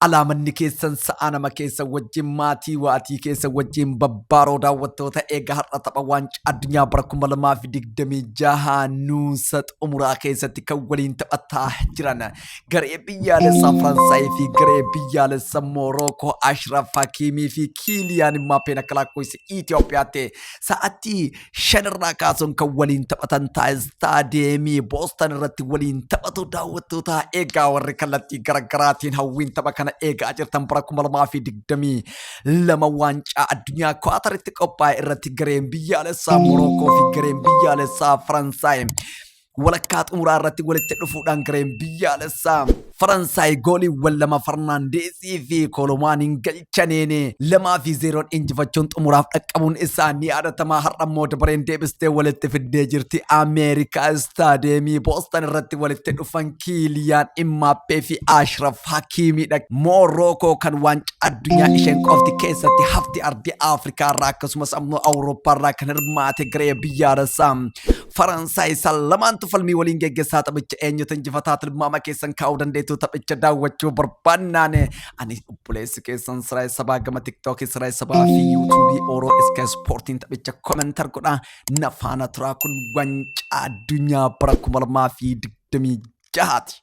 Alaamanni keessan sa'aa nama keessan wajjin maatii waatii keessan wajjin babbaaroo daawwattoota eega har'a tapha waancaa addunyaa bara 2026 nuusa xumuraa keessatti kan waliin taphataa jiran garee biyyaalessaa Faransaayii fi garee biyyaalessa Moorookoo Ashraf Hakiimii fi Kiiliyaan Immaappeen akka lakkoofsa Itoophiyaatti sa'aatii 5 irraa kaasuun kan waliin taphatan ta'a istaadeemii Boostan irratti waliin taphatu daawwattoota eegaa warri kallattii garaagaraatiin hawwiin tapha kana eegaa jirtan bara 2022 waancaa addunyaa Kwaataritti qophaa'e irratti gareen biyyaalessaa Morookoo fi gareen biyyaalessaa Faransaay walakkaa xumuraa irratti walitti dhufuudhaan gareen biyyaalessaa Faransaay gooliiwwan lama Farnaandeesii fi Kolomaaniin galchaniin 2 fi 0n injifachuun xumuraaf dhaqqabuun isaa ni yaadatama. Har'a immoo dabareen deebistee walitti fiddee jirti. Ameerikaa istaadeemii Boostan irratti walitti dhufan Kiiliyaan Immaappee fi Ashraf Hakiimiidha. Moorookoo kan waancaa addunyaa isheen qofti keessatti hafti ardii Afrikaa irraa akkasumas ammoo Awurooppaa irraa kan hirmaate garee biyyaalessaa Faransaay isaan lamaantu falmii waliin geggeessaa taphicha eenyutu injifataa tilmaama keessan kaa'uu dandeettu taphicha daawwachuu barbaannaan ani obboleessi keessan Siraay Sabaa gama TikTokii Siraay Sabaa fi YouTubeii Oro Sky Sportiin taphicha commentar godhaa na faana turaa kun wancaa addunyaa bara 2026ti.